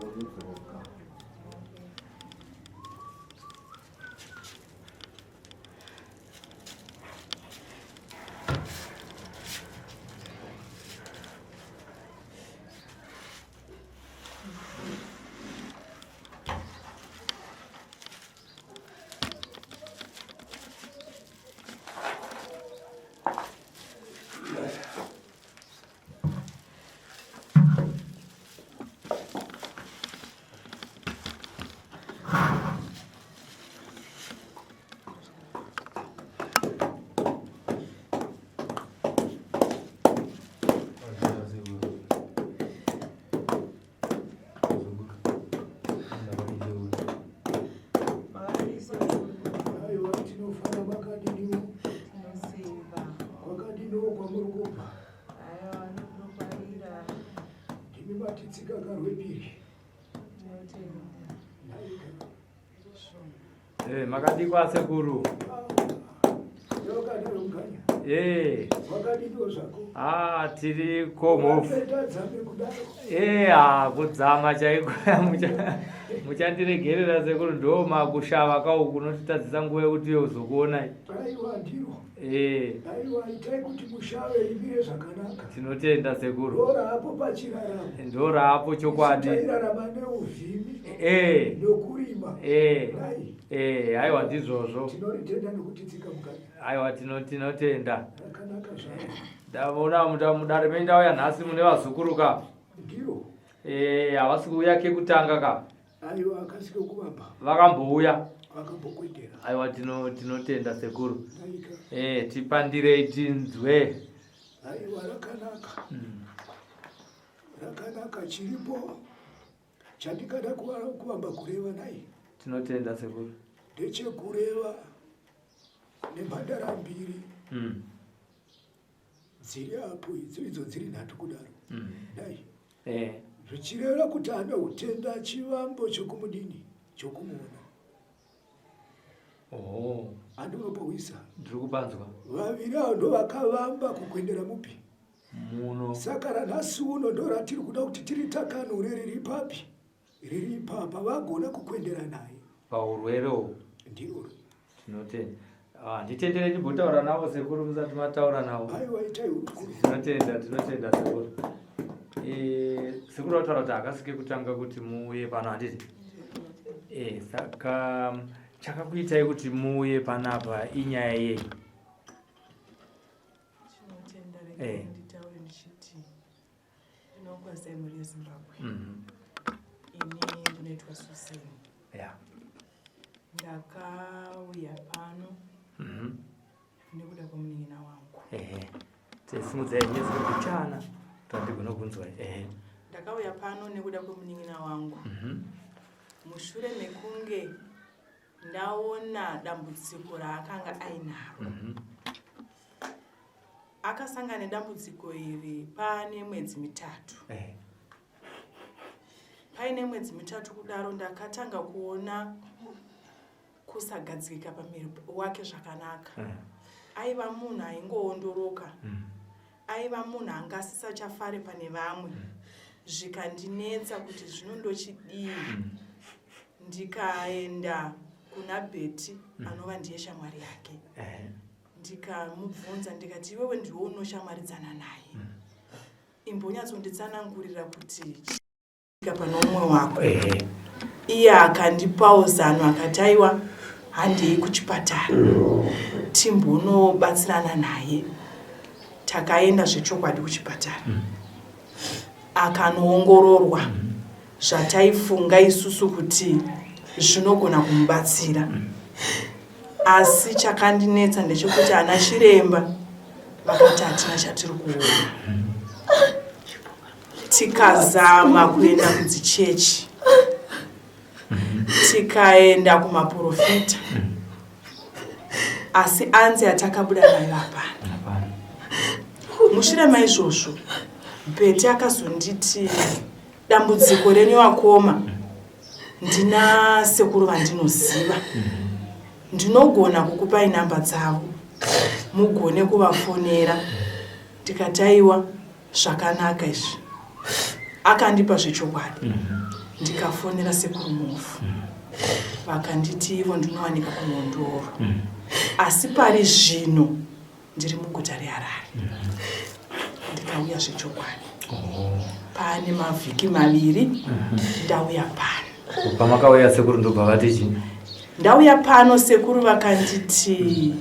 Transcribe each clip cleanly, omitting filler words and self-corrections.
Wozodzoka. Aiwa, tinofara makadiniwo? Kwakadiniwo kwamuri kubva? Ndimi matitsika karwepiri. Eh, makadikwa sekuru. Eh. Ah, tiri komhofu. Eh, ah, kudzama chaiko. Muchandiregerera sekuru ndo makushava ka uku unotitadzisa nguva yekuti uzokuonai. Aiwa ndiro. Eh. Aiwa itai kuti mushave rimire zvakanaka. Tinotenda sekuru. Ndoraapo pachiraramo. Ndoraapo chokwadi. Tairarama neuvhimi. Eh. Nokurima. Eh. Eh, aiwa ndizvozvo. Tinoritenda nokutitsika mukanya. Aiwa tinotenda. Rakanaka zvaro. Ndaona mudare menyu ndauya nhasi mune vazukuru ka. Ndiro. Eh, havasi kuuya kekutanga ka. Aiwa akasike kuvamba. Vakambouya. Vakambokwendera. Aiwa tinotenda sekuru. Ndaika. Eh, tipandirei tinzwe. Aiwa rakanaka. Rakanaka chiripo chandingada kuvamba kureva nai. Tinotenda sekuru. Ndechekureva nemhandara mbiri. Dziri apo idzo dziri nhatu kudaro. Dai. Zvichireva kuti ane utenda chivambo chokumudini chokumuona. Oh. Andinopowisa. Ndiri kupanzwa. Vaviri avo ndovakavamba kukwendera mupi? Muno. Saka ranhasi uno ndoratiri kuda kuti tiritakanure riri papi? Riri ipapa vagona kukwendera naye. Paurwere uhu. Ndiroro. Tinotenda. Ah, nditendere ndimbotaura navo sekuru musati mataura navo. Aiwa itai hurukuro. Tinotenda, tinotenda sekuru. Eh, sekuru vataura kuti hakasike kutanga kuti muuye pano handiti? Eh, saka chakakuitai kuti muuye panapa inyaya yei? Tinotenda regai nditaure ndichiti ndinokwazai mhuri yeZimbabwe. Ini ndinoitwa Susan. Ndakauya pano nekuda kwemunin'ina wangu. Ehe. Simudzai nyezi kuchana tandigona kunzwa. Ehe. Ndakauya pano nekuda kwemunin'ina wangu. Mushure mekunge ndaona dambudziko raakanga ainaro. Akasangana nedambudziko iri pane mwedzi mitatu. Paine mwedzi mitatu kudaro ndakatanga kuona kusagadzikika pamiri wake zvakanaka. Aiva munhu aingoondoroka. Aiva munhu anga asisachafare pane vamwe. Zvikandinetsa kuti zvino ndochidii. Ndikaenda kuna Betty anova ndiye shamwari yake. Ndikamubvunza ndikati iwewe ndiwe unoshamwaridzana naye. Imbonyatsonditsanangurira kuti chika pane umwe wako. Iye akandipawo zano akati aiwa handei kuchipatara timbonobatsirana naye. Takaenda zvechokwadi kuchipatara. Akanoongororwa zvataifunga isusu kuti zvinogona kumubatsira. Asi chakandinetsa ndechekuti ana chiremba vakati hatina chatiri kuona. Tikazama kuenda kudzichechi, tikaenda kumaprofita, asi anzi yatakabuda nayo hapana. Mushure maizvozvo Betty akazonditi dambudziko renyu vakoma ndina sekuru vandinoziva, ndinogona kukupai namba dzavo mugone kuvafonera. Ndikati aiwa zvakanaka izvi. Akandipa zvechokwadi. Ndikafonera sekuru Mhofu, vakanditi ivo ndinowanika kuMhondoro, asi pari zvino ndiri muguta reHarare. Ndikauya zvechokwadi pane mavhiki maviri ndauya pano. Pamakauya sekuru ndobva vati chii? Ndauya pano sekuru vakanditi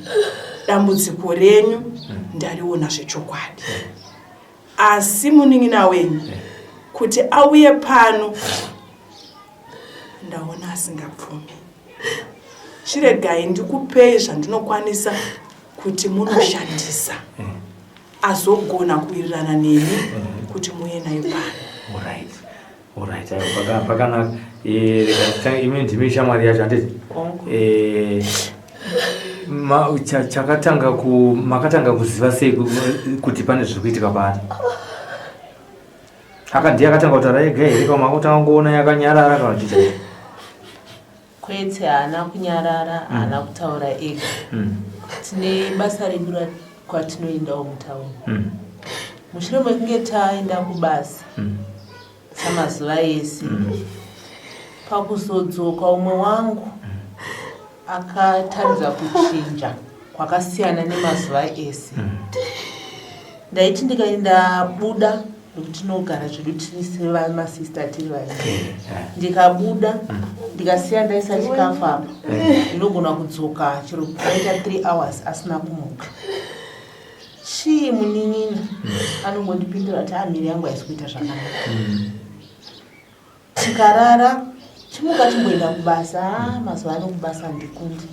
dambudziko renyu ndariona zvechokwadi, asi munin'ina wenyu kuti auye pano ndaona asingabvumi. Chiregai ndikupei zvandinokwanisa kuti munoshandisa azogona kuwirirana nemi kuti muuye naye pano. Alright. Alright, ayo pakanaka. Rega titange, imi ndimi shamwari yacho handiti? Chakatanga ku makatanga kuziva sei kuti pane zviri kuitika paari? Aka ndiye akatanga kutaura ega here kana makutanga kuona yakanyarara kana kuti chii? Kwete, haana kunyarara, haana kutaura ega. Tine basa redu kwatinoendawo mutauni. Mushure mekunge taenda kubasa samazuva ese, pakuzodzoka umwe wangu akataridza kuchinja kwakasiyana nemazuva ese. Ndaiti ndikaenda buda, nekuti tinogara zvedu tiri sevamasista tiri vaviri, ndikabuda ndikasiya ndaisa chikafu apa, ndinogona kudzoka chero kuaita 3 hours asina kumuka. Chii munin'ina? Anongondipindura kuti amiri yangu haisi kuita zvakanaka. Tikarara, chimuka chimboenda kubasa. Ah, mazuva ano kubasa ndikundi.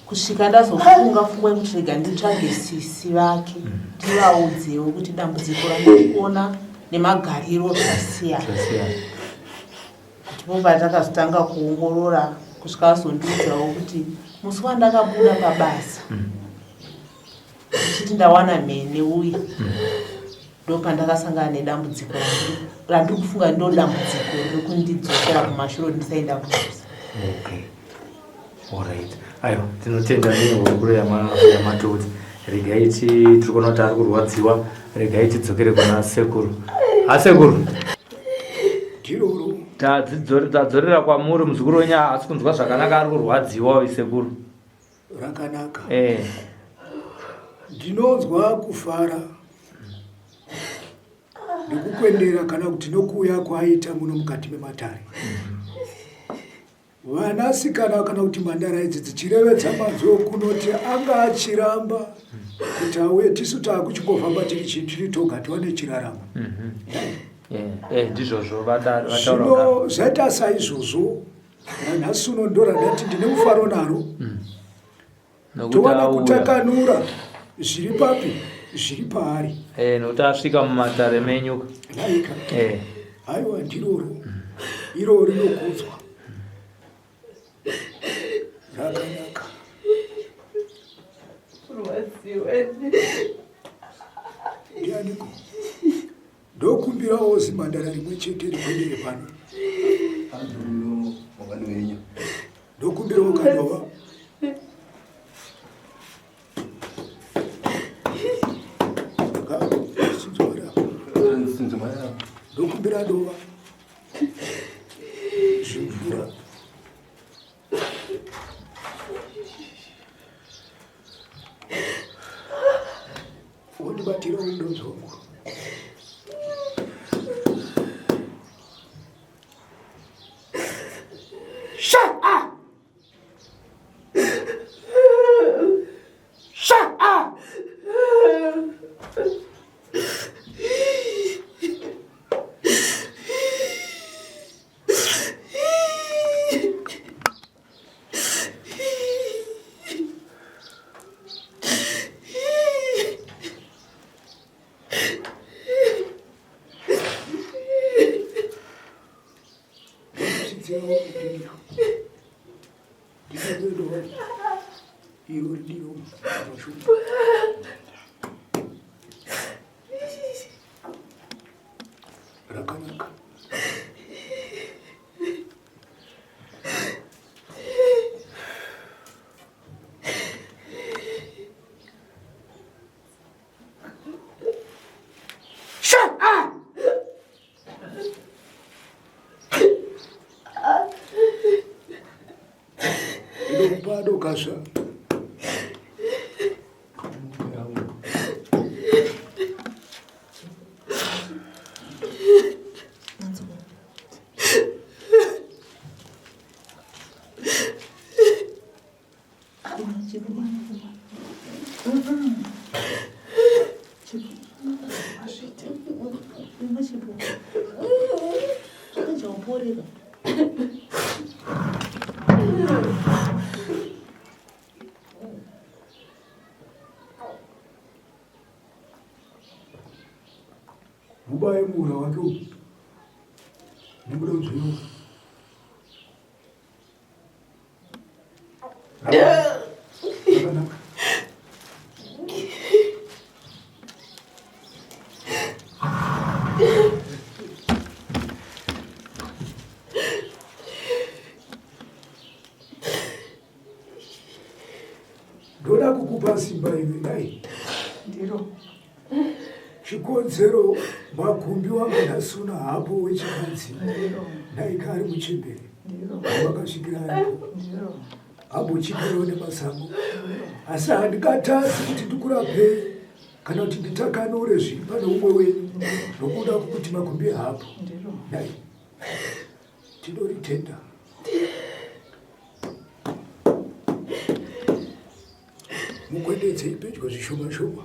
Kusvika ndazofunga pfungwa yekuti rega nditsvage sisi vake, ndivaudzewo kuti dambudziko randiri kuona nemagariro zvasiyana. Zvasiyana. Ndipo patakazotanga kuongorora kusvika azondiudzawo kuti musi wandakabuda pabasa ndichiti ndawana mhene uye, ndo pandakasangana nedambudziko randiri kufunga, ndo dambudziko riri kundidzosera kumashure ndisaenda kubasa. Okay. Alright. Aiwa, tinotenda nehurukuro yamatiudza. Regai tiri kuona kuti ari kurwadziwa. Regai tidzokere kuna sekuru. Asekuru. Ndiroro. Tadzorera kwamuri, muzukuru wenyu haasi kunzwa zvakanaka, ari kurwadziwa uyu sekuru. Rakanaka. Eh. Ndinonzwa kufara nekukwendera kana kuti nokuuya kwaaita muno mukati mematare. Vanasikana kana kuti mhandara idzi dzichirevedza manzwi okunoti anga achiramba kuti auye, tisu taakuchingofamba tiri tiri toga tiwane chiraramo. Eh, ndizvozvo vataura. Zvino zvaita saizvozvo, nanhasi uno ndo randati ndine mufaro naro. Nokuti towana auya. Kutakanura zviri papi, zviri paari. Eh, nokuti asvika mumatare menyu. Laika. Eh. Haiwa, ndiroro iro rinokudzwa, rakanaka. Kurwadziwa. Ndianiko? Ndokumbirawo zimhandara rimwe chete rikwedere pano. Anzuriro mungani wenyu. Ndokumbirawo kadova. Sinzwa. Ndokumbira dova, zvimvura. Wondibatira mudonzo wangu. Shut up! Shut up! Ndinotsidzirawo kudiro. Ndinododowa. Iro diro mashuma. Rakanaka. Shut up! Paadokasva. Mubaye mura wake uyu nemudonzvo iwo. Zvakanaka. Ndoda kukupa simba iwe dai. Ndiro. Chikonzero makumbi wangu nhasi uno hapo wechikadzi. Ndaika ari muchembere. Wakasvikira aripo. Ambochiperawo nemasango. Asi handingatadzi kuti ndikurapei kana kuti nditakanure zviri pane umwe wenyu nokuda kwokuti makumbi haapo. Dai tinoritenda. Mukwendedzei pedyo zvishoma shoma.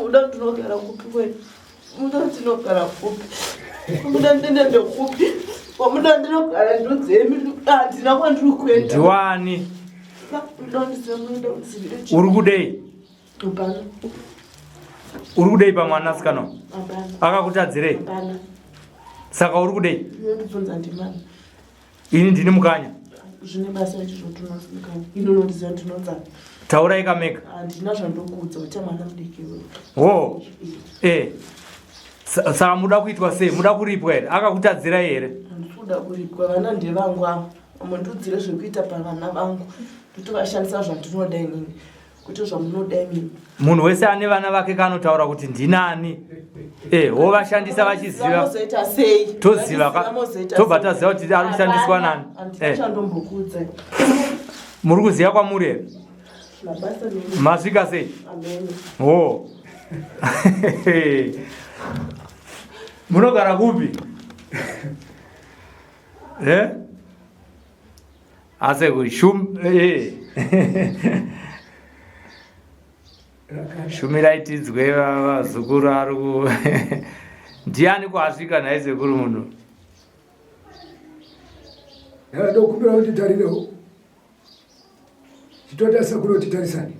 Muda ndinogara kupi we? Muda ndinogara kupi? Muda ndinoenda kupi? Wamuda ndinogara ndinodzemi handina kwandiri kuenda. Ndiwani? Uri kudei? Uri kudei pamwanasikana? Akakutadzirei? Saka uri kudei? Ini ndini mukanya. Zvine basa ichi zvotinonzi mukanya. Ini unondiziva ndinonzani. Taurai kamega. Handina zvandokuudza ucha mwana mudiki iwe. Wo. Eh. Saka muda kuitwa sei? Muda kuripwa here? Akakutadzirai here? Handisi kuda kuripwa. Vana ndevangu ava. Mundiudzire zvekuita pavana vangu. Ndotovashandisa zvandinoda inini. Kwete zvamunoda imimi. Munhu wese ane vana vake kanotaura kuti ndinani. Eh, wovashandisa vachiziva. Mozoita sei? Toziva ka. Tobva taziva kuti ari kushandiswa nani. Eh. Chandombokuudza. Muri kuziva kwamuri here? Mabasa nemi. Masvika sei? Amen. Oh. Munogara kupi? Eh? Ase kushum eh. Shumirai tidzwe vazukuru ari ku Ndiani kwasvika nhai sekuru munhu? Ndokumbira kuti tarirewo. Chitotarisa kuno titarisane.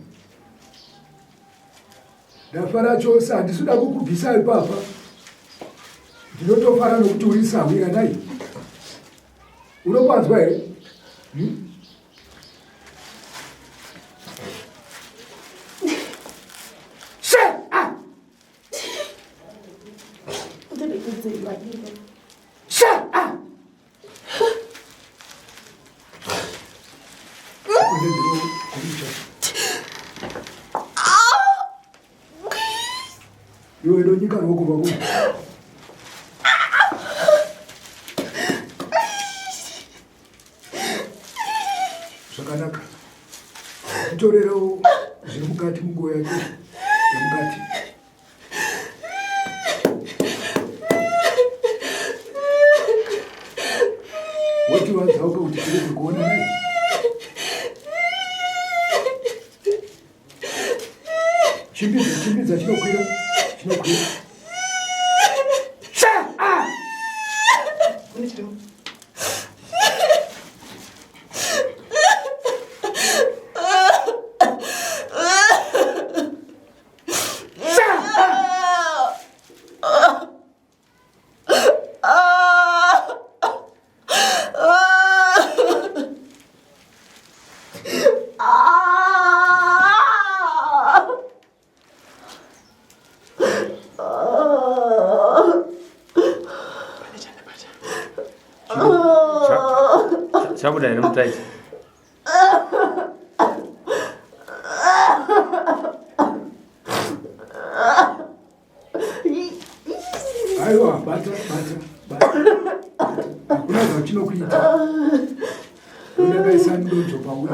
Ndafara chose handisi kuda kukubvisa ipapa. Ndinotofara nokuti uri sahwira nhai. Unopanzwa here? Hmm? Iwe ndonyika ruoko rwako. Zvakanaka. Nditorerawo zviri mukati munguva yake yemukati. Wotiwanzauka kuti tirege kuona nei? Chimbidza, chimbidza chinokwira. zvachinokuita. Mune chirimo. Chabuda here mutaiti? Aiwa, bata, bata, bata. Hakuna zvachinokuita. Ndakaisa ndonzo pauri.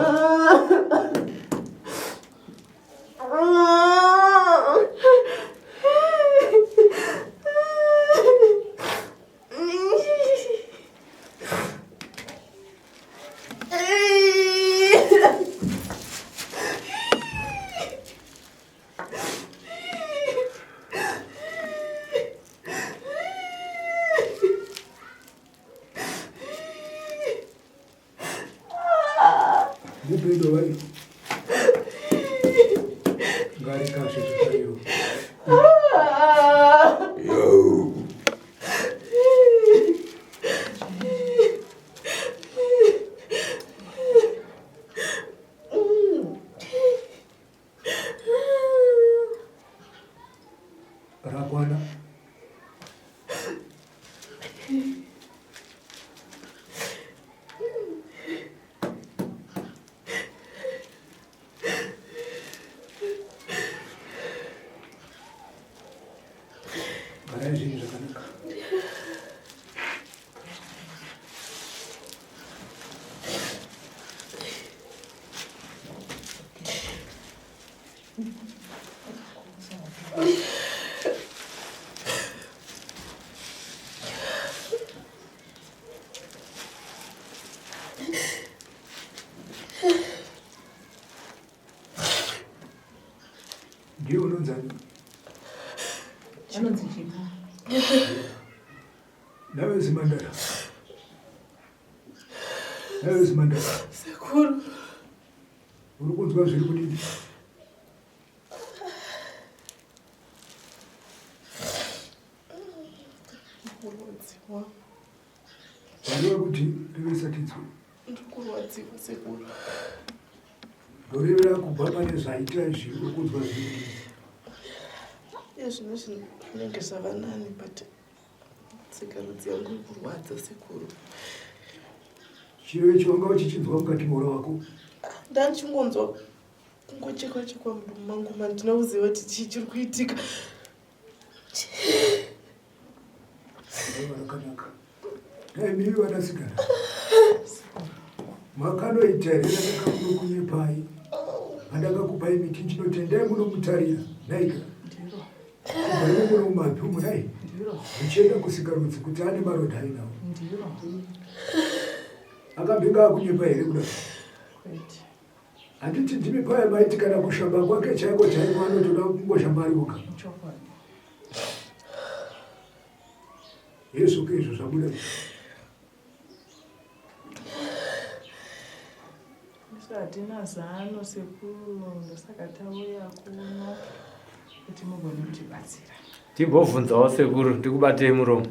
Mupedo vai. Ngari kashe zvakayo. Rakwana. Garai zvinhu zvakanaka. Ndiye unonzani? Anonzi Chipo. Nawe Zimandara. Nawe Zimandara. Sekuru. Uri kunzwa zviri kudini? Kurwadziwa. Vareva kuti revesa tinzwe. Ndiri kurwadziwa sekuru. Ndorevera kubva pane zvaita izvi uri kunzwa zviri kudini? Iye zvino zvinenge zvava nani but tsikarudzi yangu iri kurwadza sekuru. Chiro ichi wanga uchichinzwa mukati meura wako? Ndandichingonzwa kungochekwa chekwa mudumbu mangu mandina kuziva kuti chii chiri kuitika. Rakanaka. Dai miri vanasikana. Makanoita here ndakakunokunyepai? Mandakakupai miti ndinotendai munomutarira. Naika. Kubva imo muno mumabvi umu dai. Muchienda kusikarudzi kuti ane maronda ainawo. Akambenge akunyepa here kudai? Handiti ndimi paya maiti kana kushamba kwake chaiko chaiko anotoda kungoshamba ari oga. Yesu ke izvo zvabuda izvo. Isu hatina zano sekuru ndosaka tauya kuno kuti mugone kutibatsira. Timbobvunzawo sekuru ndikubatei muromo.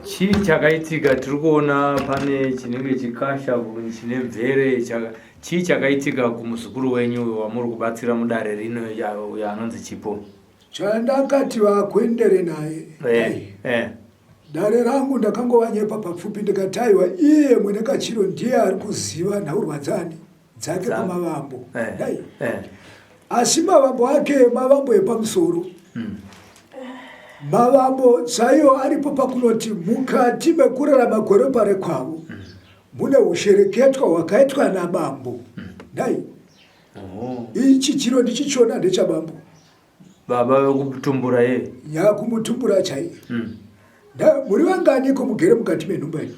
Chii chakaitika tiri kuona pane chinenge chikasha chine mvere chaka chii chakaitika kumuzukuru wenyu uyo wamuri kubatsira mudare rino uyo anonzi Chipo? Chandakati vakwendere naye. Eh, eh. Dare rangu ndakangovanyepa papfupi ndikati aiwa iye mwene kachiro ndiye ari kuziva nhaurwa dzani dzake pamavambo eh, dai eh. asi mavambo ake mavambo epamusoro Mavambo chaiwo aripo pakunoti mukati mekurarama kweropa rekwavo mune ushereketwa hwakaitwa nabambo. Dai Oh. ichi chiro ndichichiona ndechabambo Baba vekutumbura ye. nyakumutumbura chaiye. Muri vanganiko mugere mukati menhumba ino?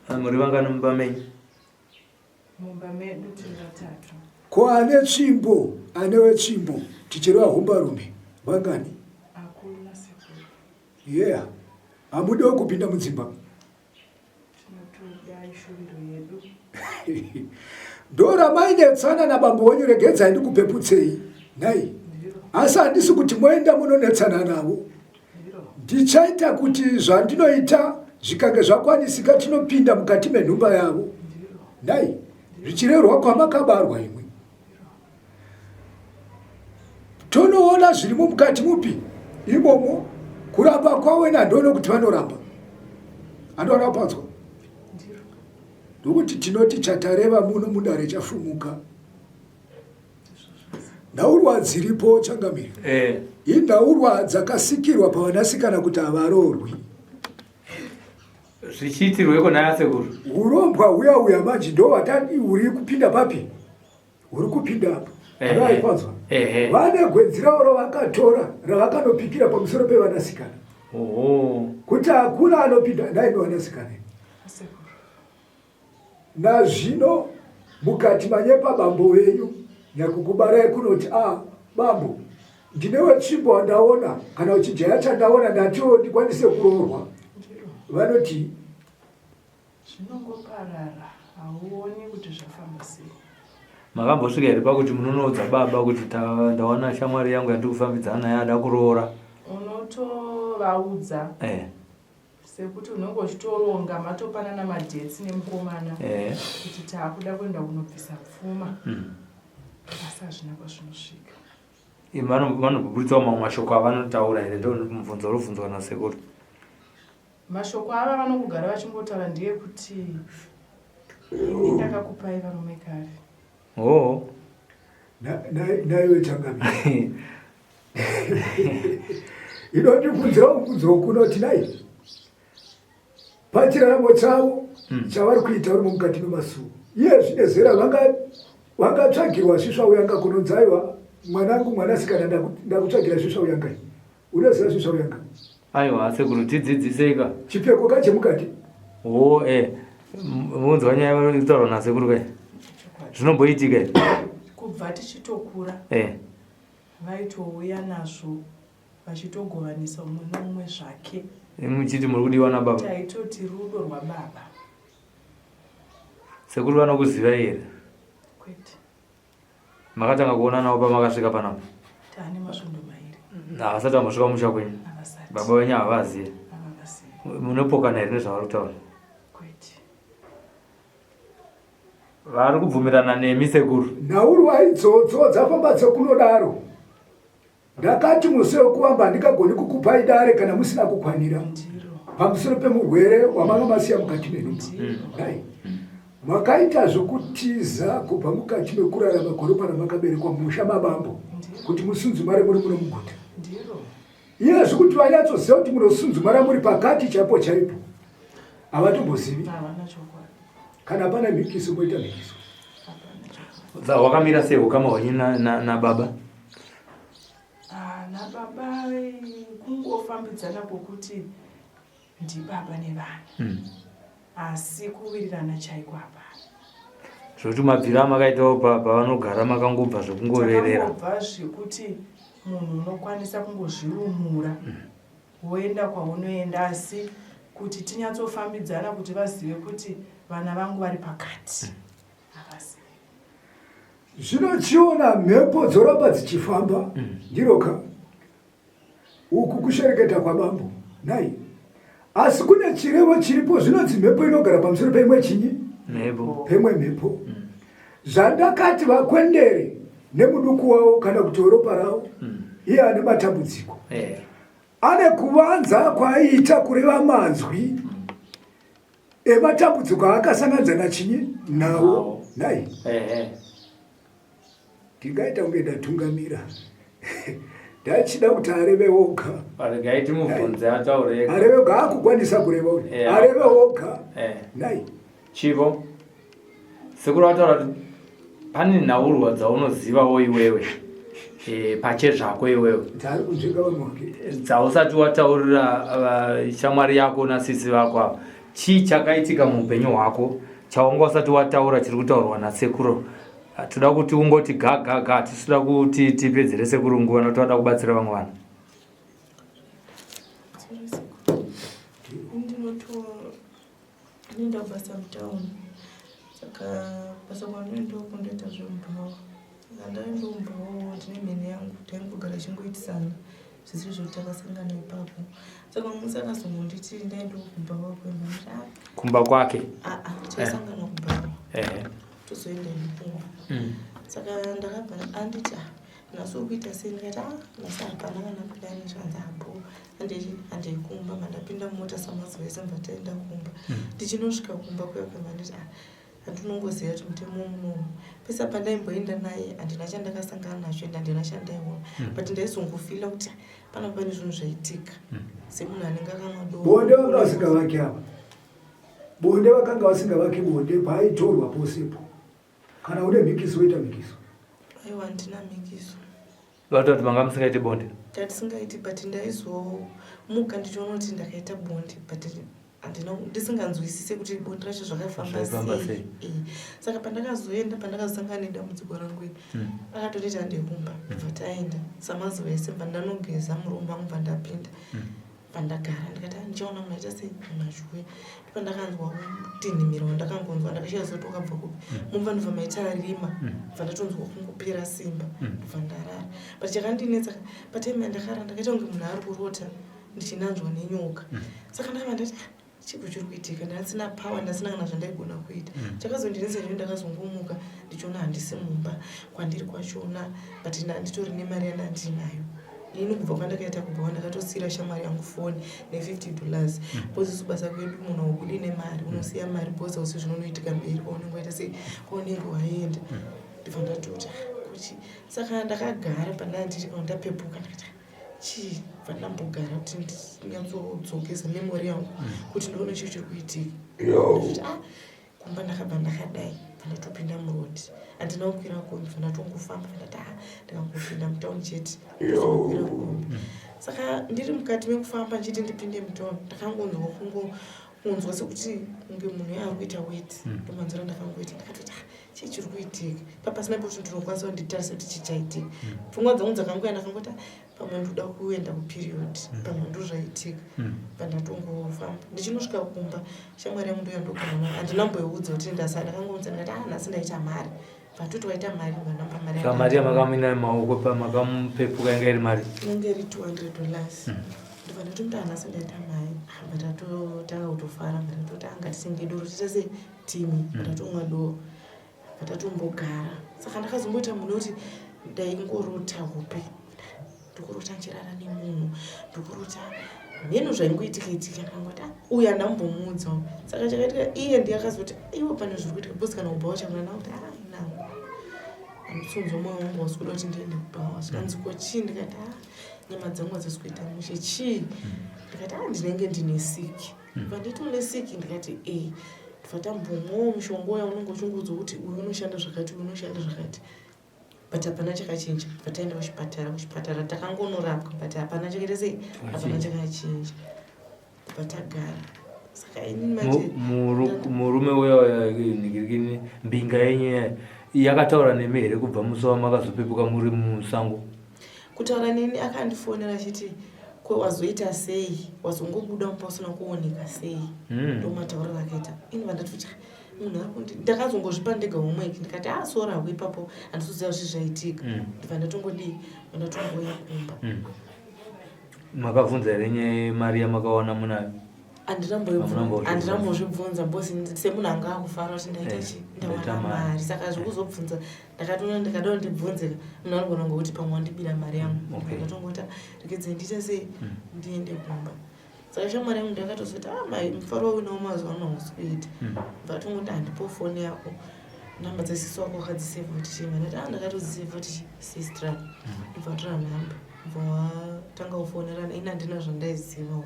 Ah, Muri vangani mumba menyu? Mumba medu tiri vatatu. Ko ane tsvimbo, ane wetsvimbo, tichireva hombarume, vangani? Hakuna sekuru. Yeah. Hamudiwo kupinda mudzimba. Tinotoda ishuviro yedu. Ndoramainetsana nabambo wenyu regedzai ndikupeputsei. Nhai. Asi handisi kuti moenda munonetsana navo. Ndichaita kuti zvandinoita zvikange zvakwanisika tinopinda mukati menhumba yavo. Nhai. Zvichirerwa kwamakabarwa imwi. Tonoona zvirimo mukati mupi imomo kuramba kwavo nandoona kuti vanoramba. Andoona kupanzwa. Ndokuti tinoti chatareva muno mudare chafumuka. Nhaurwa dziripo changamire. Eh. Inhaurwa dzakasikirwa pavanasikana kuti havaroorwi. Zvichiitirweko nhai asekuru? Hurombwa huya huya manje ndohwatadi huri kupinda papi? Huri kupinda apa. Anaipanzwa. Vane gwenzi ravo ravakatora ravakanopikira pamusoro pevanasikana. Oho. Kuti hakuna anopinda nhai nevanasikana. Nazvino mukati manyepa bambo venyu nyakukubarai kunoti a ah, bambo ndine wetsvimbo wandaona kana uchijaya chandaona ndatiwo ndikwanise kuroorwa vanoti zvinongoparara hauoni kuti zvafamba sei makambosvika here pakuti munonoudza baba kuti ndawana shamwari yangu yandiri kufambidzana naye ada kuroora unotovaudza eh. Sekuti unenge uchitoronga matopanana madates nemukomana eh. kuti taakuda kuenda kunobvisa pfuma mm. asi hazvina kwazvinosvika. Vanoburitsawo mamwe mashoko avanotaura here ndo mubvunzo uri kubvunzwa nasekuru. Mashoko ava vanongogara vachingotaura ndeyekuti ini ndakakupai varume kare. Oh. Naiwe changamire. Inondibvunzira mubvunzo wokunoti nai pachiraramo chavo hmm. chavari kuita uri mukati memasuo iye zvine zera vangatsvagirwa svisva uyanga kunonzi aiwa mwanangu mwanasikana ndakutsvagira svisva uyanga unoziva svisva uyanga aiwa sekuru tidzidziseika chipfeko ka chemukati o e eh. munzwa nyaya itaurwa nasekuru kai zvinomboitika kubva tichitokura eh. Vaitouya nazvo vachitogovanisa umwe noumwe zvake. Imi muchiti muri kudiwa nababa? Taitoti rudo rwababa. Sekuru vanokuzivai here? Kwete. Makatanga kuona navo pamakasvika panapa? Taane masvondo mairi. Havasati vambosvika musha kwenyu? Havasati. Baba venyu havazive? Havavazivi. Munopokana here nezvavari kutaura? Kwete. Vari kubvumirana nemi sekuru. Nhaurwa idzodzo dzafamba dzekunodaro. Ndakati musi wekuvamba handingagoni kukupai dare kana musina kukwanira pamusoro pemurwere wamanga masiya mukati menhumba. Dai makaita zvokutiza kubva mukati mekurarama gore pana makaberekwa mumusha mabambo kuti musunzumare muri muno muguta. Iye zvekuti vanyatsoziva kuti munosunzumara muri pakati chaipo chaipo havatombozivi. Kana pane mhikiso moita mhikiso. Wakamira sei ukama hwenyu nababa? Ah, nababa kungofambidzana kwokuti ndibaba nevana mm. Asi kuwirirana chaiko hapana. Zvokuti mabviro amakaitawo pavanogara makangobva zvekungoverera. Takangobva zvekuti munhu unokwanisa kungozvirumura. Mm. Woenda kwaunoenda asi kuti tinyatsofambidzana kuti vazive kuti vana vangu vari pakati havazivi. Zvino chiona mhepo dzoramba dzichifamba ndiroka uku kushereketa kwabambo nhai asi kune chirevo chiripo zvinonzi mhepo inogara pamusoro peimwe chinyi pemwe mhepo mm. Zvandakati vakwendere nemuduku wavo kana kuti weropa ravo mm. iye ane matambudziko yeah. Ane kuvanza kwaaiita kureva manzwi mm. ematambudziko aakasanganidza nachinyi nawo nhai ndingaita kunge ndatungamira ndachida kuti areve woga regai timubvunze ataure areve woga akukwanisa kureva uyu areve woga nhai Chipo, sekuru vataura kuti pane nhaurwa dzaunozivawo iwewe e, pachezvako iwewe dzausati wataurira uh, shamwari yako nasisi vako ava chii chakaitika muupenyu hwako chaunga usati wataura chiri kutaurwa nasekuru? Ah, toda kuti ungoti ga ga ga tisida kuti tipedzere sekuru nguva nokuti vada kubatsira vamwe vanhu. Ndinoenda kubasa mutown saka basa kwandinoenda uko ndoita zvemubhawa saka ndaenda kumubhawa ndine mhene yangu taingogara ichingoitisana zvisiri zvekuti takasangana ipapo saka musi akazongonditi ndaenda kumubhawa kwemba ah. kumba kwake aa ah, taisangana kubhawa tozoenda kumba mm. saka ndakabva anditi ah, nhasi uri kuita sei ndikati ah nhasi hapana kana plani zvanzi hapo handei handei kumba mandapinda mumota samazuva ese mva taenda kumba hmm. ndichinosvika kumba kuya kwemba nditi ah handinongoziva kuti mutemo munomu pese pandaimboenda naye handina chandakasangana nacho ende handina chandaiona hmm. but ndaizongofila kuti pana pane zvinhu zvaitika hmm. semunhu anenge akamwa doro bonde vanga vasingavaki ava bonde vakanga vasingavaki bonde paaitorwa posepo Kana une mhikiso woita mhikiso. Aiwa handina mhikiso. Vatoda kuti manga musingaiti bonde? Tatisingaiti but ndaizomuka ndichiona kuti ndakaita bonde but handina ndisinganzwisise kuti bonde racho zvakafamba sei. Eh, saka pandakazoenda pandakazosangana nedambudziko rangu iri hmm. akatonditi handei kumba bva hmm. taenda samazuva ese bva ndanogeza murumu mangu bva ndapinda. Hmm. Pandagara ndikati ah, ndichaona munhu aita sei munhu achiuya ndopandakanzwa kutinhimira wandakangonzwa ndakashaya zoti wakabva kupi mm. mumba ndobva maita rima mm. bva ndatonzwa kungopera simba mm. ndobva ndarara but chakandinetsa patime yandakarara ndakaita kunge munhu ari kurota ndichinanzwa nenyoka saka ndakabva ndati ah, chiko chiri kuitika ndasina power ndasina kana zvandaigona kuita chakazondinetsa ndini ndakazongomuka ndichiona handisi mumba kwandiri kwachona but ndanditori nemari yandandinayo ini kubva kwandakaita kubva ndakatosiira shamwari yangu foni ne50 dollars hmm. because isu basa kwedu munhu haubudi nemari unosiya mari because hausi zvinonoitika mberi kwaunenge waita sei kwaunenge waenda hmm. ndibva ndatoti ah, kuchi saka ndakagara pandaa ndiri pano ndapepuka ndakati ah, chii bva ndambogara kuti ndinyatsodzokesa memory yangu hmm. kuti ndione chii chiri kuitika ah, kumba ndakabva ndakadai ndatopinda muroad handina kukwira kombi ndatongofamba ndati ah ndikangopinda mutown chete ndozokwira kombi mm. saka ndiri mukati mekufamba ndichiti ndipinde mutown ndakangonzwa kungo kunzwa sekuti kunge munhu yaari kuita wet mm. ndomanzwira ndakangoita ndakatoti ah chii chiri kuitika papasina pekuti ndinokwanisa kunditarise kuti chii chaitika mm. pfungwa dzangu dzakangoya ndakangoti ah, pamwe ndoda kuenda kuperiod mm. pamwe ndozvaitika mm. pandatongofamba ndichinosvika kumba shamwari yangu ndoyandogara nayo handina mboiudza kuti ndasa ndakangoudza ndikati ah nhasi ndaita mari vatoti waita mari vanamba mari saka mari yamakamuina maoko pamakamupepuka yanga iri mari inenge iri 200 dollars mm. ndobva ndatomuti ah nhasi ndaita mari ah, ndatotanga kutofara ndatoti anga ah, tisenge doro tiita sei timi ndatomwa doro Ndatombogara saka ndakazomboita munhu wekuti ndaingorota hope ndikurota ndichirara nemunhu ndikurota mheno zvaingoitika itika ndikangoti ah, uyu handambomuudzawo saka chakaitika iye ndiye akazoti iwe pane zviri kuitika because kana kubhawa chakuna ndakuti ah nangu anditsunzwa moyo wangu wasi kuda kuti ndiende kubhawa zvikanzi ko chii ndikati ah nyama dzangu hadzisi kuita mushe chii ndikati ah ndinenge ndine siki Vanditi une sick ndikati eh ndibva tambomwawo mushonga uya unenge uchingoudza kuti uyu unoshanda zvakati uyu unoshanda zvakati but hapana chakachinja bva taenda kuchipatara kuchipatara takangonorapwa but hapana chakaita sei hapana chakachinja bva tagara saka ini manje murume uya uya nigirikini mbinga yenyu yakataura nemi here kubva musi wamakazopepuka muri musango Kutaura neni akandifonera achiti ko wazoita sei wazongobuda mumba usina kuoneka sei hmm. ndomatauriro akaita ini vandatoti munhu ari kundi ndakazongozvipa ndega homework ndikati ah sorry hako ipapo handisizoziva zvi zvaitika hmm. ndibva ndatongodii ndatongouya kumba hmm. Makabvunza here nyaya yemari yamakawana munayo? Handina mbozvibvunza because semunhu anga akufara kuti ndaita eh, chi ndawana mari saka zvekuzobvunza ndakatoona ndikada kuti ndibvunze munhu anogona kunge kuti pamwe wandibira mari yangu ndakatongoti regedzai ndiite sei hmm. ndiende kumba saka shamwari yangu ndakatozoti ah mai mufaro wauinawo mazuva ano hausi kuita hmm. vatongoti handipo foni yako namba dzasisi wako wakadzisevha kuti chii ndati ah ndakatodzisevha kuti sistra hmm. ndobva watora nhamba bva watanga kufonerana ini handina zvandaizivawo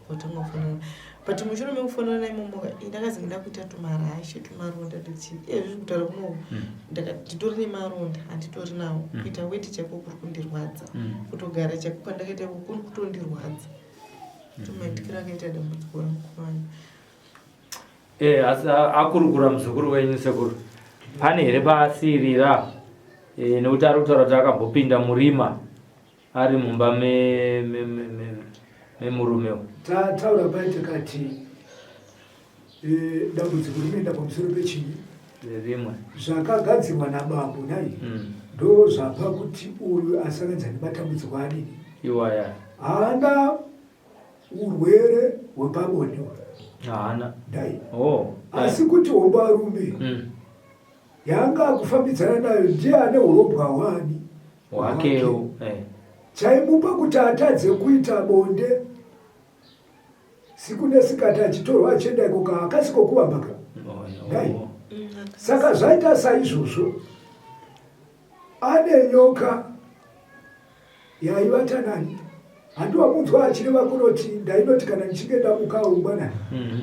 vatanga kufonerana but mushure mekufonerana imomo ndakazenge ndakuita tumarashe tumaronda tuchii iye zviri kutaura kunoku hmm. nditori nemaronda handitori nawo hmm. kuita weti chaiko kuri kundirwadza hmm. kutogara chaiko kwandakaita iko kuri kutondirwadza tumaitikiro akaita dambudziko rangu kuvana eh, asi akurukura muzukuru wenyu sekuru. Pane here paasirira e, nekuti ari kutaura kuti akambopinda murima ari mumba memurume me, me, me Tataura pai takati e, dambudziko rinoenda pamusoro pechinyi rimwe zvakagadzirwa nabambo nai mm. ndo zvapa kuti uyu asanganidza nematambudziko adini iwaya haana urwere hwepabonde haana dai oh. asi kuti hombarume mm. Yanga akufambidzana nayo ndiye ane hurombwa hwani hwakewo eh. Chaimupa kuti atadze kuita bonde siku nesikati achitorwa achienda iko kaakasi kokuvamba ka dai saka zvaita saizvozvo ane nyoka yaivata nani handiwamunzwa achireva kunoti ndainoti kana ndichinge ndamuka ungwanani mhm.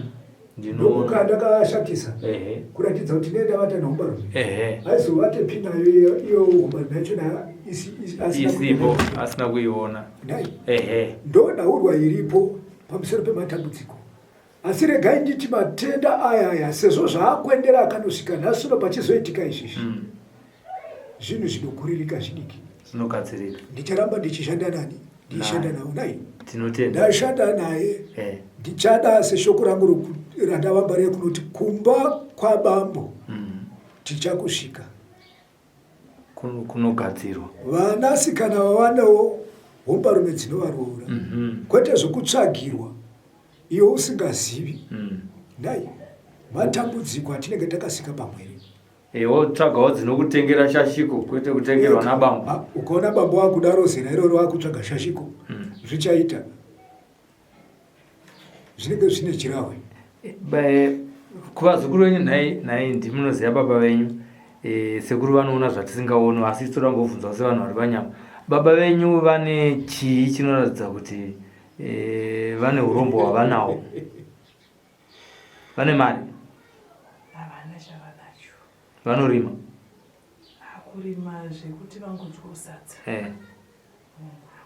ndomuka ndakashatisa kuratidza kuti ndee ndavata nehombarume aizovatepi nayo iyo hombarume yachona isipo asina kuiona ndo nhaurwa iripo pamusoro pematambudziko Asi regai nditi matenda aya aya sezvo zvaakwendera akanosvika nhasi uno pachizoitika izvizvi mm. zvinhu zvinokuririka zvidiki zvinogadzirika. Ndicharamba ndichishanda nani ndichishanda nawo nai tinotenda ndashanda naye eh. Ndichada seshoko rangu randavamba riye kunoti kumba kwabambo mm. tichakusvika kunogadzirwa vanasikana vavanewo hombarume dzinovaroora mm -hmm. kwete zvekutsvagirwa iwe usingazivi mm. Nhai matambudziko atinenge takasika pamwere eh, wotsvagawo dzinokutengera shashiko kwete kutengerwa nabambo ukaona bambo wakudaro zera iroro wakutsvaga shashiko mm. Zvichaita zvinenge zvine chirahwe eh, kuvazukuru venyu nhai nhai ndimunoziva baba venyu e, sekuru vanoona zvatisingaoni asi toda kungobvunzwa sevanhu vari panyama baba venyu vane chii chinoratidza kuti e, vane urombo hwavanawo vane mari havana chavanacho vanorima kurima zvekuti vangodyawo sadza eh.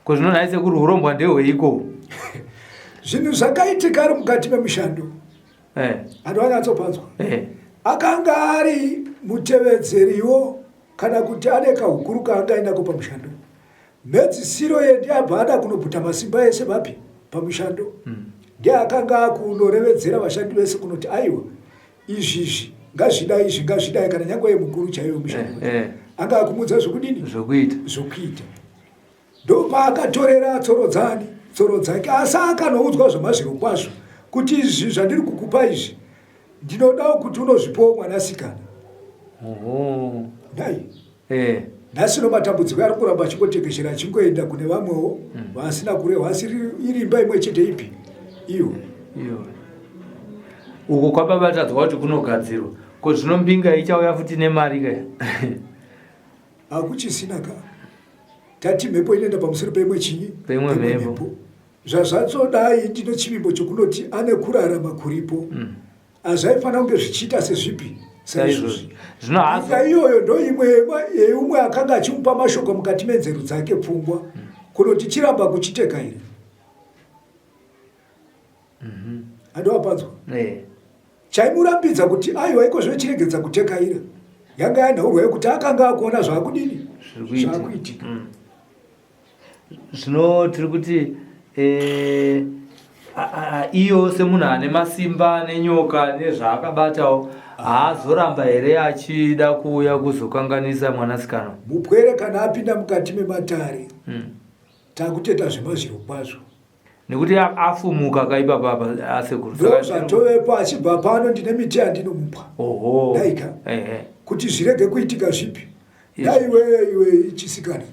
Ko zvino nhai sekuru hurombwa ndehweiko? Zvinhu zvakaitika ari mukati memushando. Eh. Anhu anyatsopanzwa. Eh. Akanga ari mutevedzeriwo kana kuti ane kahukuru kaanga ainako pamushando. Mhedzisiro ye ndiye abva ada kunobvuta masimba ese vapi pamushando. Mm. Ndiye akanga akunorevedzera vashandi vese kunoti aiwa izvi izvi ngazvidai izvi ngazvidai kana nyangwe yemukuru chaiyo mushando eh, eh. anga akumudza zvokudini zvokuita zvokuita ndopaakatorera tsoro dzani tsoro dzake asi akanoudzwa zvamazviro kwazvo kuti izvi zvandiri kukupa izvi ndinodawo kuti unozvipawo mwanasikana dai eh. Nhasi no matambudziko ari kuramba achingotekeshera achingoenda kune vamwewo mm. vasina kurehwa asi iri imba imwe chete ipi iyo iyo uko kwababa tadzwa kuti kunogadzirwa ko zvino mbinga ichauya futi nemari ka hakuchisina ka tati mhepo inoenda pamusoro peimwe chinyi peimwe mhepo zvazvatsodai ndine chivimbo chokunoti ane kurarama kuripo mm. Hazvaifanira kunge zvichiita sezvipi saizvozvi. Zvino hazo. Nyika iyoyo ndoimwe yeumwe akanga achimupa mashoko mukati menzeru dzake pfungwa mm. kunoti chiramba kuchiteka here mm -hmm. Andovapanzwa eh. Chaimurambidza kuti aiwa iko zvino chiregedza kutekaira yanga yanhaurwa yekuti akanga akuona zvaakudini zvaakuitika mm. Zvino tiri kuti eh, iyo semunhu ane masimba nenyoka nezvaakabatawo haazoramba here achida kuuya kuzokanganisa mwanasikana mupwere kana apinda mukati mematare hmm. Takuteta zvemazviro kwazvo nekuti afumuka kaipapa apa asekuru ndozvatovepo achibva pano ndine miti yandinomupa daika kuti zvirege kuitika zvipi dai iwe iwe chisikana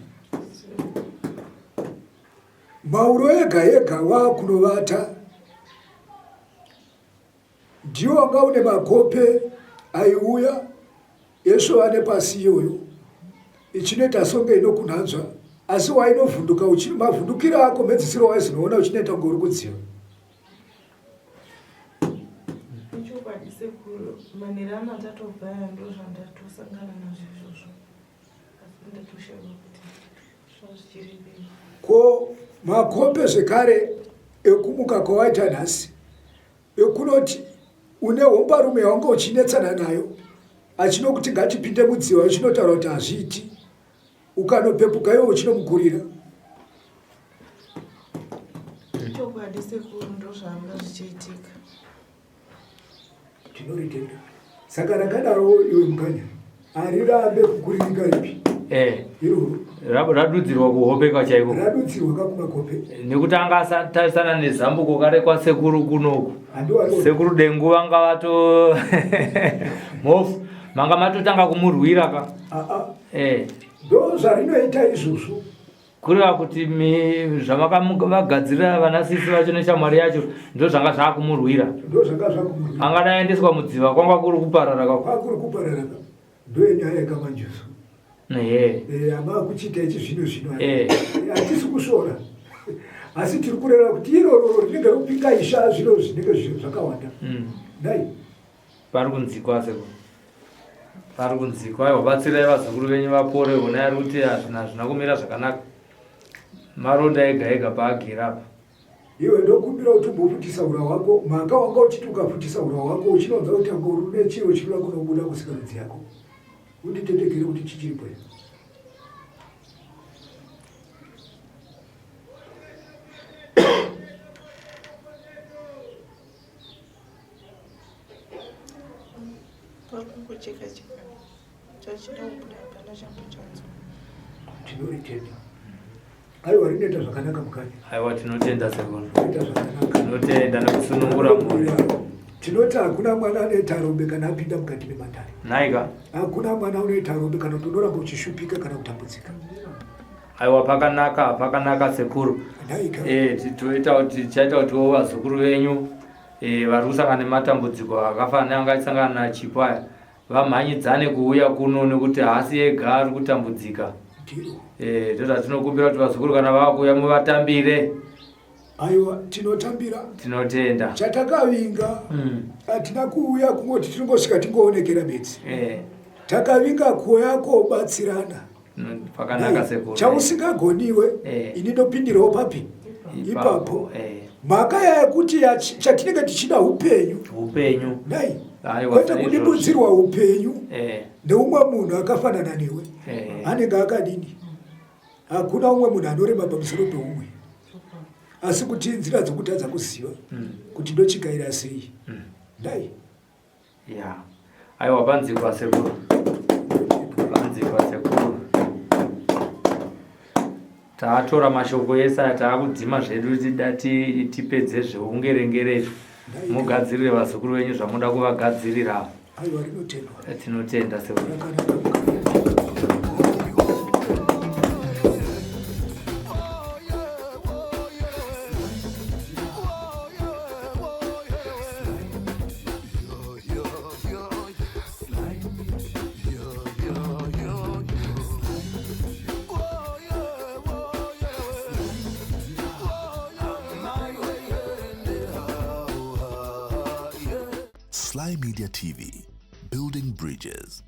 mauro ega ega wakunovata ndiwo wanga une makope aiuya Yesvova nepasi iyoyo ichinoita songe inokunhanzva asi wainovhunduka mavhundukiro ako mhedzisiro waizonoona uchinoita kunge uri kudziva. Ichokwadi sekuru manheru ano atatobva aya ndozvandatosangana nazvo izvozvo asi ndatoshaiwa kuti zvazvichirevei. Ko makope zvekare ekumuka kwawaita nhasi ekunoti une hombarume yawanga uchinetsana nayo. Achinokuti ngatipinde mudziva uchinotaura kuti hazviiti. Ukanopepuka iwe uchinomukurira. Chokwadi sekuru ndozvanga zvichiitika. Tinoritenda. Saka rakadaro iwe mukanya harirambe kukuririka ripi? Eh. Iroro. Radudzirwa kuhope kwachaiko. Radudzirwa kakumakope. Nekuti anga asatarisana nezambuko kare kwasekuru kunoku. Sekuru Dengu vanga vato mhofu manga matotanga kumurwira ka. Eh. Ndo zvarinoita izvozvo. Kureva kuti zvamakavagadzirira vana sisi vacho neshamwari yacho ndozvanga zvakumurwira. Ndozvanga zvakumurwira. Angadai aendeswa mudziva kwanga kuri kuparara ka. Kwakuri kuparara ka. Ndoyenyaya yekamanjuzu. Ehe. Eh, ama kuchiita ichi zvino zvino. Eh. Hatisi kusvora. Asi tiri kureva kuti iroro rinenge ropinga isha zviro zvinenge zvakawanda. Dai. Pari kunzikwa sekuru. Pari kunzikwa. Aiwa batsirai vazukuru venyu vapore honai ari kuti hazvina hazvina kumira zvakanaka. Maronda ega ega paagere apa. Iwe ndokumbira kuti umbofutisa ura hwako mhaka wanga uchiti ukafutisa ura hwako uchinonza kuti anga uri chiro chinoda kunobuda kusikarudzi yako. Unditetekere kuti chichiripo here. Vakungocheka cheka chachida kubuda hapana chambochanzwa. Tinoritenda. Aiwa rinoita zvakanaka mukanya. Aiwa tinotenda sekuru. Rinoita zvakanaka. Tinotenda nekusunungura mhuri. Tinoti hakuna mwana anoita rombe kana apinda mukati mematare. Nhaika. Hakuna mwana unoita rombe kana kuti unoramba uchishupika kana kutambudzika. Aiwa pakanaka pakanaka sekuru. Nhaika. Eh toita kuti tichaita kuti vazukuru venyu eh vari kusangana nematambudziko akafanana neanga achisangana naChipo aya vamhanyidzane kuuya kuno nekuti haasi ega ari kutambudzika. Eh ndozvatinokumbira kuti vazukuru kana vava kuuya muvatambire. Aiwa tinotambira. Tinotenda. Chatakavinga hatina kuuya kungoti tinongosvika tingoonekera bedzi. Eh. Takavinga kuuya kobatsirana. Pakanaka sekuru. Chausingagoniwe eh. ini ndopindirawo papi ipapo. Eh. Mhaka yekuti chatinenge tichida upenyu. Upenyu. Dai. Aiwa, Kwete saizvozvo. kudimbudzirwa upenyu Eh. neumwe munhu akafanana newe. Eh. Anenge akadini? Hakuna umwe munhu anorema pamusoro peumwe. Asi kuti nzira dzokutadza kuziva kuti ndochikaira sei. Dai. Ya. Aiwa panzikwa sekuru. Panzikwa sekuru. Tatora mashoko ese aya taakudzima zvedu tida tipedze zveungerengere izvi. Mugadzirire vazukuru venyu zvamunoda kuvagadzirira. Aiwa rinotendwa. Tinotenda sekuru. Rakanaka. Slymedia TV, building bridges.